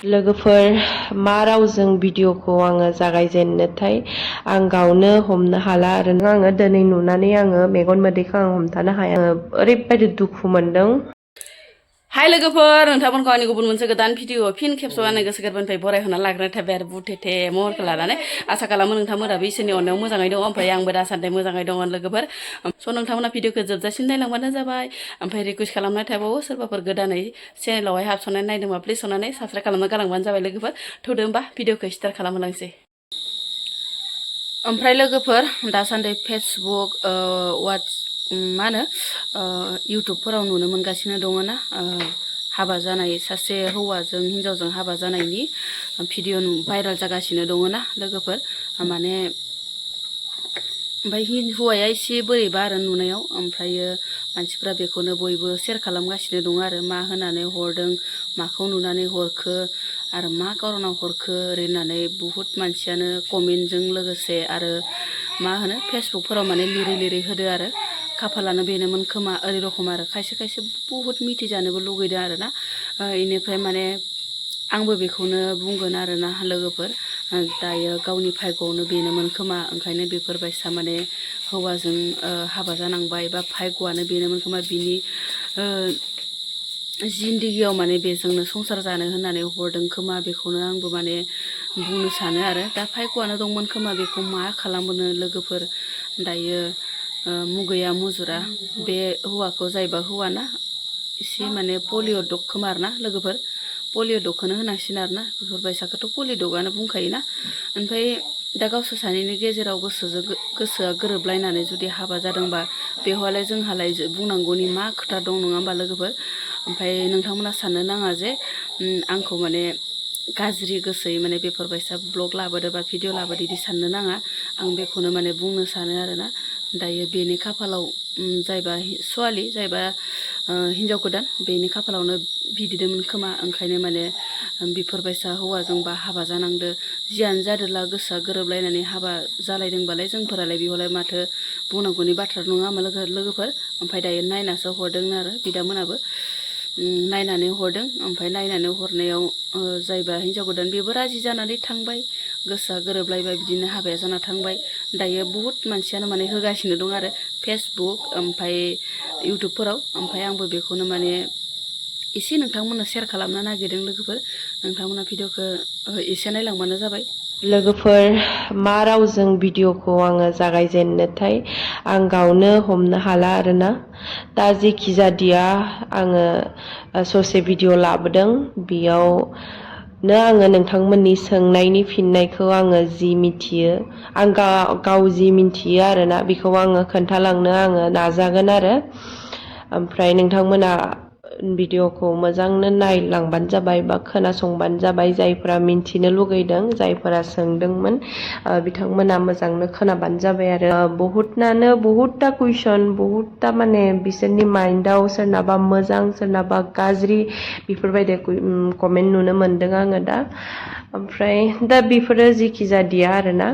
लोगोफोर मा रावजों भिडिअखौ आङो जागायजेननोथाय आं गावनो हमनो हाला आरो आङो दिनै नुनानै आङो मेगन मोदैखौ आं हमथानो हाया ओरैबायदि दुखु मोनदों। हाय लोगोफोर नोंथांमोनखौ आंनि गुबुन मोनसे गोदान भिडिअ फिन खेबस'आनो गोसो गोरबोनिफ्राय बरायहोना लाग्रोनाय थाबाय आरो बुथेथे महरखौ लानानै आसा खालामो नोंथांमोनाबो इसोरनि अननायाव मोजाङै दङ ओमफ्राय आंबो दासान्दि मोजाङै दङ लोगोफोर स' नोंथांमोना भिडिअखौ जोबजासिम नायलांबानो जाबाय ओमफ्राय रिकुवेस्ट खालामनाय थाबावो सोरबाफोर गोदानै चेनेलावहाय हाबसननानै नायदोंबा प्लिज अननानै साबस्क्राइब खालामना गालांबानो जाबाय लोगोफोर थौदो होमबा भिडिअखौ स्टार्ट खालामहोलांसै। ओमफ्राय लोगोफोर दासान्दि फेसबुक मा होनो इउटुबफोराव नुनो मोनगासिनो दङ ना हाबा जानाय सासे हौवाजों हिन्जावजों हाबा जानायनि भिडिअ भाइरेल जागासिनो दङ ना लोगोफोर माने ओमफ्राय हौवाया एसे बोरैबा आरो नुनायाव ओमफ्रायो मानसिफ्रा बेखौनो बयबो शेयार खालामगासिनो दङ आरो मा होनानै हरदों माखौ नुनानै हरखो आरो मा कारनाव हरखो ओरै होननानै बुहुत मानसियानो कमेन्टजों लोगोसे आरो मा होनो फेसबुकफोराव माने लिरै लिरै होदो आरो खाफालानो बेनोमोन खोमा ओरै रखम आरो खायसे खायसे बुहुत मिथिजानोबो लुगैदों आरो ना इनिफ्राय माने आंबो बेखौनो बुंगोन आरो ना लोगोफोर दायो गावनि भाग्यआवनो बेनोमोन खोमा ओंखायनो बेफोरबायसा माने हौवाजों हाबा जानांबाय बा भाग्यआनो बेनोमोन खोमा बिनि जिन्दगियाव माने बेजोंनो संसार जानो होननानै हरदों खोमा बेखौनो आंबो माने बुंनो सानो आरो दा भाग्यआनो दंमोन खोमा बेखौ मा खालामबोनो लोगोफोर दायो मुगैया मुजुरा बे हौवाखौ जायबा हौवाना एसे माने पलिअ' डग खोमा आरोना लोगोफोर पलिअ' डगखौनो होनांसिगोन आरोना बेफोरबायसाखौथ' पलिअ' डगआनो बुंखायोना ओमफ्राय दा गावसोर सानैनि गेजेराव गोसोआ गोरोबलायनानै जुदि हाबा जादोंबा बेवहायलाय जोंहालाय बुंनांगौनि मा खोथा दं नङा होमबा लोगोफोर ओमफ्राय नोंथांमोना साननो नाङा जे आंखौ माने गाज्रि गोसोयै माने बेफोरबायसा ब्लग लाबोदो बा भिडिअ लाबोदो बिदि साननो नाङा आं बेखौनो माने बुंनो सानो आरोना दायो बेनि खाफालाव जायबा सुवालि जायबा हिन्जाव गोदान बेनि खाफालावनो बिदिदोंमोन खोमा ओंखायनो माने बेफोरबायसा हौवाजों बा हाबा जानांदो जियानो जादोला गोसोआ गोरोबलायनानै हाबा जालायदोंबालाय जोंफोरालाय बेवहाय माथो बुंनांगौनि बाथ्रा नङा होमबा लोगोफोर ओमफ्राय दायो नायनासो हरदों आरो बिदामोनाबो नायनानै हरदों ओमफ्राय नायनानै हरनायाव जायबा हिन्जाव गोदान बेबो राजि जानानै थांबाय गोसोआ गोरोबलायबाय बिदिनो हाबाया जाना थांबाय दायो बुहुत मानसियानो माने होगासिनो दं आरो फेसबुक ओमफ्राय इउटुबफोराव ओमफ्राय आंबो बेखौनो माने एसे नोंथांमोननो शेयार खालामनो नागिरदों लोगोफोर नोंथांमोना भिडिअखौ एसे नायलांबानो जाबाय। लोगोफोर मा रावजों भिडिअखौ आङो जागायजेननोथाय आं गावनो हमनो हाला आरोना दा जेखि जादिया आङो ससे भिडिअ लाबोदों बेयावनो आङो नोंथांमोननि सोंनायनि फिननायखौ आङो जि मिथियो आं गाव जि मिथियो आरोना बेखौ आङो खोन्थालांनो आङो नाजागोन आरो ओमफ्राय नोंथांमोना भिडिअखौ मोजांनो नायलांबानो जाबाय बा खोनासंबानो जाबाय जायफोरा मिन्थिनो लुगैदों जायफोरा सोंदोंमोन बिथांमोना मोजांनो खोनाबानो जाबाय आरो बहुतता कुइसन बहुतता माने बिसोरनि माइन्डआव सोरनाबा मोजां सोरनाबा गाज्रि बेफोरबायदि कमेन्ट नुनो मोनदों आङो दा ओमफ्राय दा बेफोरो जेखि जादिया आरोना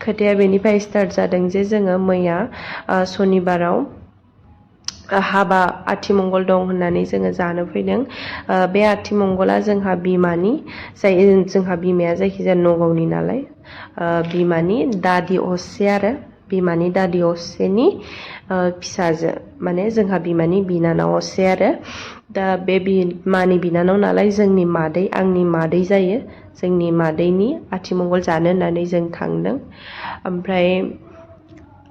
खोथाया बेनिफ्राय स्टार्ट जादों जे जोङो मैया सनिबाराव हाबा आथिमंगल दं होननानै जोङो जानो फैदों बे आथिमंगला जोंहा बिमानि जोंहा बिमाया जायखिजाया नगावनि नालाय बिमानि दादि असे आरो बिमानि दादि असेनि फिसाजो माने जोंहा बिमानि बिनानाव असे आरो दा बे बिमानि बिनानाव नालाय जोंनि मादै आंनि मादै जायो जोंनि मादैनि आथिमंगल जानो होननानै जों थांदों ओमफ्राय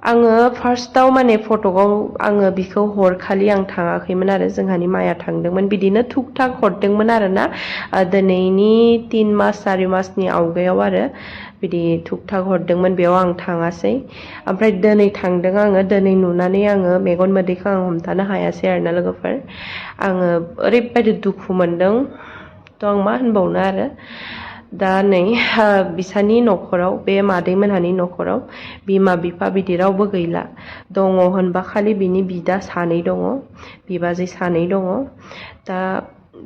आङो फार्स्टआव माने फटकआव आङो बिखौ हरखालि आं थाङाखैमोन आरो जोंहानि माया थांदोंमोन बिदिनो थुक थाक हरदोंमोन आरोना दिनैनि 3 मास 4 मासनि आवगायाव आरो बिदि थुक थाक हरदोंमोन बेयाव आं थाङासै ओमफ्राय दिनै थांदों आङो दिनै नुनानै आङो मेगन मोदैखौ आं हमथानो हायासै आरोना लोगोफोर आङो ओरैबायदि दुखु मोनदों थ' आं मा होनबावनो आरो दा नै बिसानि न'खराव बे मादैमोनहानि न'खराव बिमा बिफा बिदि रावबो गैला दङ होनबा खालि बिनि बिदा सानै दङ बिबाजै सानै दङ दा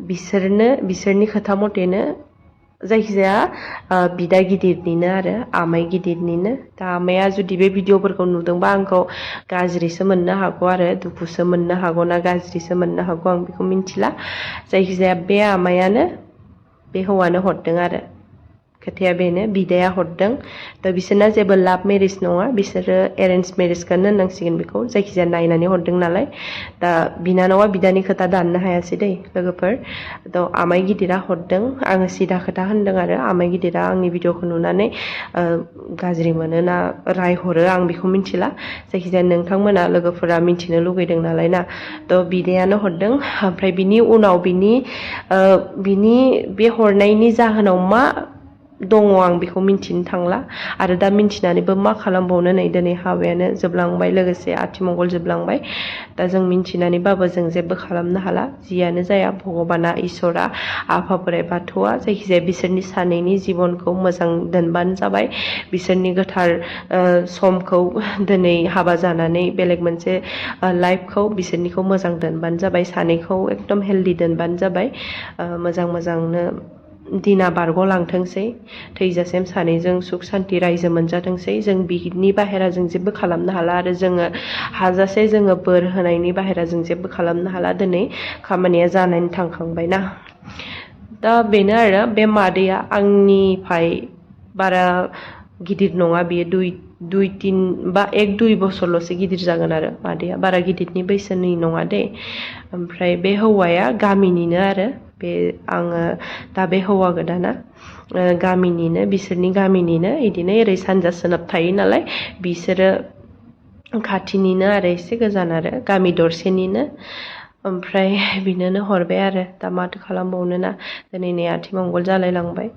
बिसोरनि खोथा मथेनो जायखिजाया बिदा गिदिरनिनो आरो आमाय गिदिरनिनो दा आमाया जुदि बे भिडिअफोरखौ नुदोंबा आंखौ गाज्रिसो मोननो हागौ आरो दुखुसो मोननो हागौ ना गाज्रिसो मोननो हागौ आं बेखौ मिन्थिला जायखिजाया बे आमायानो बे हौवानो हरदों आरो खोथाया बेनो बिदाया हरदों दा बिसोरना जेबो लाभ मेरिज नङा बिसोरो एरेन्ज मेरिजखौनो होननांसिगोन बेखौ जायखिजाया नायनानै हरदों नालाय दा बिनानावा बिदानि खोथा दाननो हायासै दै लोगोफोर थ' आमाय गिदिरा हरदों आङो सिदा खोथा होनदों आरो आमाय गिदिरा आंनि भिडिअखौ नुनानै गाज्रि मोनो ना रायहरो आं बेखौ मिथिला जायखिजाया नोंथांमोना लोगोफोरा मिथिनो लुगैदों नालाय ना थ' बिदायानो हरदों ओमफ्राय बिनि उनाव बिनि बे हरनायनि जाहोनाव मा दङ आं बेखौ मिन्थिनो थांला आरो दा मिन्थिनानैबो मा खालामबावनो नै दिनै हाबायानो जोबलांबाय लोगोसे आथिमंगल जोबलांबाय दा जों मिन्थिनानैबाबो जों जेबो खालामनो हाला जियानो जाया भगबाना इसोरा आफा बोराइ बाथौआ जायखिजाया बिसोरनि सानैनि जिबनखौ मोजां दोनबानो जाबाय बिसोरनि गोथार समखौ दिनै हाबा जानानै बेलेग मोनसे लाइफखौ बिसोरनिखौ मोजां दोनबानो जाबाय सानैखौ एकदम हेल्दि दोनबानो जाबाय मोजांनो दिना बारग'लांथोंसै थैजासिम सानैजों सुख सान्ति रायजो मोनजाथोंसै जों बिनि बाहेरा जों जेबो खालामनो हाला आरो जोङो हाजासे जोङो बोर होनायनि बाहेरा जों जेबो खालामनो हाला दिनै खामानिया जानानै थांखांबायना दा बेनो आरो बे मादैया आंनिफ्राय बारा गिदिर नङा बियो दुइ तिन बा एक दुइ बोसोरल'सो गिदिर जागोन आरो मादैया बारा गिदिरनि बैसोनि नङा दे ओमफ्राय बे हौवाया गामिनिनो आरो बे आङो दा बे हौवा गोदाना गामिनिनो बिसोरनि गामिनिनो इदिनो ओरै सानजा सोनाब थायो नालाय बिसोरो खाथिनिनो आरो एसे गोजान आरो गामि दरसेनिनो ओमफ्राय बिनोनो हरबाय आरो दा माथो खालामबावनो ना दिनै नै आथिमंगल जालायलांबाय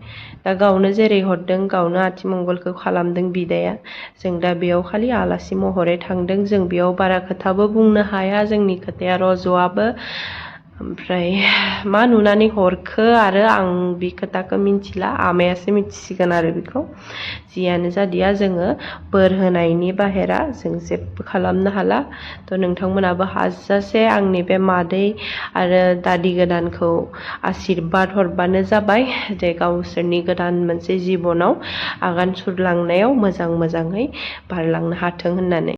दा गावनो जेरै हरदों गावनो आथिमंगलखौ खालामदों बिदाया जों दा बेयाव खालि आलासि महरै थांदों जों बेयाव बारा खोथाबो बुंनो हाया जोंनि खोथाया रज'आबो ओमफ्राय मा नुनानै हरखो आरो आं बे खोथाखौ मिन्थिला आमायासो मिथिसिगोन आरो बेखौ जियानो जादिया जोङो बोर होनायनि बाहेरा जों जेबो खालामनो हाला थ' नोंथांमोनाबो हाजासे आंनि बे मादै आरो दादि गोदानखौ आशिर्बाद हरबानो जाबाय जे गावसोरनि गोदान मोनसे जिबनाव आगान सुरलांनायाव मोजाङै बारलांनो हाथों होननानै